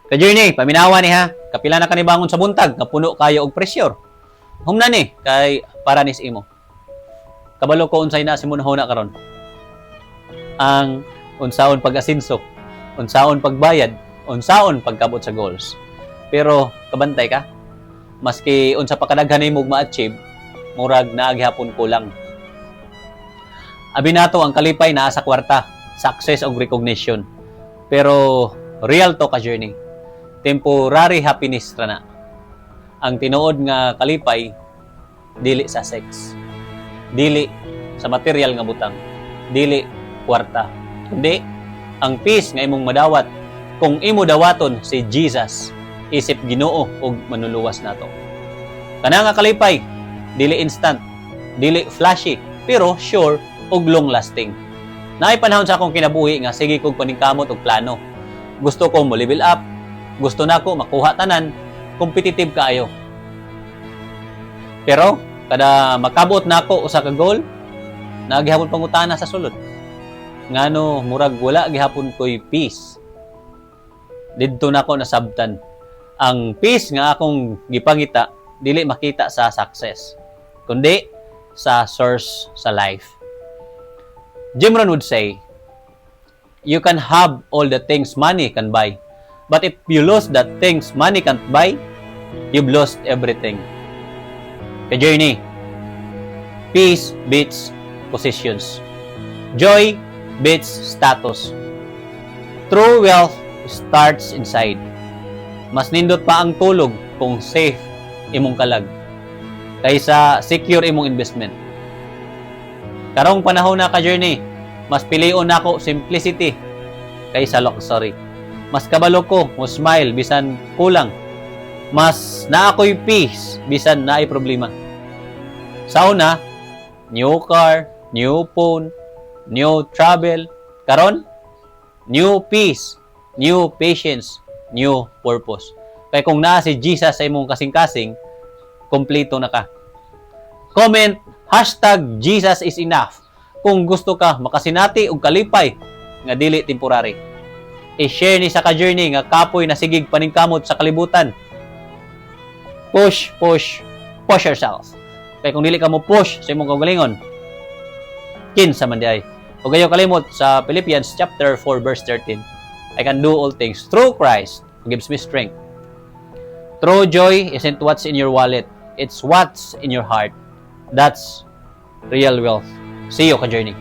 Ka-journey, paminawa ni ha. Kapila na ka nibangon sa buntag nga puno kayo og pressure. Humna ni kay para nis imo. Kabalo ko unsay na sa imong huna karon. Ang unsaon pag-asinso, unsaon pagbayad, unsaon pagkabot sa goals. Pero kabantay ka, maski unsa pa kadaghan nimo ma-achieve, murag naa gihapon kulang. Abi nato ang kalipay naa sa kwarta, success og recognition. Pero real to, ka journey. Temporary happiness ra na. Ang tinuod nga kalipay dili sa sex. Dili sa material nga butang. Dili kwarta. Kundi ang peace nga imong madawat kung imo dawaton si Jesus isip Ginoo ug manluluwas nato. Kana nga kalipay dili instant, dili flashy, pero sure ug long lasting. Naay panahon sa akong kinabuhi nga sige kog paningkamot og plano. Gusto ko mo level up, gusto nako makuha tanan, competitive kaayo. Pero kada makabot nako usa ka goal, naa gihapon pangutana sa sulod. Ngano murag wala gihapon ko'y peace? Didto nako nasabtan. Ang peace nga akong gipangita dili makita sa success, kundi sa source sa life. Jim Rohn would say, "You can have all the things money can buy, but if you lose that things money can't buy, you've lost everything." Ka-journey, peace beats positions. Joy beats status. True wealth starts inside. Mas nindot pa ang tulog kung safe imong kalag kaysa secure imong investment. Karong panahon na, ka-journey, mas pilion nako simplicity kaysa luxury. Mas kabalo ko mo smile bisan kulang. Mas naa ko'y peace bisan naay problema. Sa una, new car, new phone, new travel. Karon, new peace, new patience, new purpose. Kay kung naa si Jesus sa imong kasing-kasing, kompleto na ka. Comment #JesusIsEnough kung gusto ka makasinati og kalipay nga dili temporary. I-share ni sa ka-journey nga kapoy na sigig paningkamot sa kalibutan. Push, push, push yourself. Kay kung dili ka mo push sa imong kaugalingon, kinsa man diay? Ug ayaw kalimot sa Philippians chapter 4 verse 13. "I can do all things through Christ who gives me strength." True joy isn't what's in your wallet, it's what's in your heart. That's real wealth. See you, ka-journey.